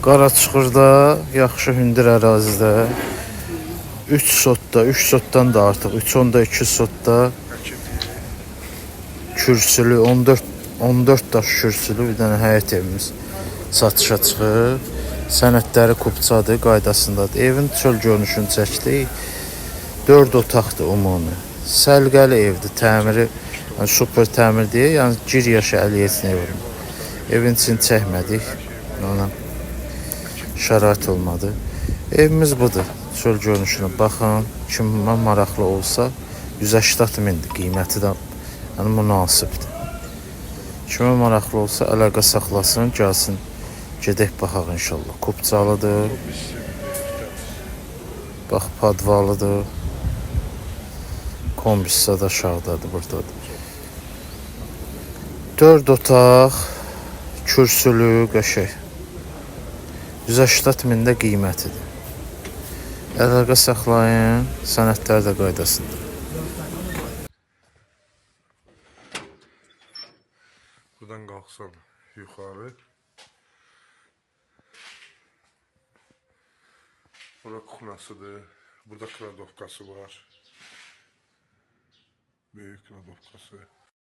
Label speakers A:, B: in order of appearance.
A: Qaraçuxurda, yaxşı hündür ərazidə 3 sotda, 3 sotdan da artıq 3.2 sotda kürsülü 14 daş kürsülü bir dənə həyət evimiz satışa çıxıb. Sənədləri kupçadır, qaydasındadır. Evin çöl görünüşünü çəkdik. 4 otaqdır ümumi. Səliqəli evdir, təmiri, yəni super təmir deyil, yəni gir yaşa əliyetsin evin. Evin içini çəkmədik. Ona şərait olmadı. Evimiz budur. Çöl görünüşünə baxın. Kimə maraqlı olsa 180 mindir, qiyməti də yəni münasibdir. Kimə maraqlı olsa əlaqə saxlasın, gəlsin. Gedək baxaq inşallah. Kupçalıdır. Bax podvalıdır. Kombisi də aşağıdadır, buradadır. 4 otaq, kürsülü, qəşəng. 180 min də qiymətidir. Əlaqə saxlayın, sənədlər də qaydasındadır.
B: Buradan qalxsan yuxarı. Bura kuxnasıdır. Burada kladovkası var. Böyük kladovkası.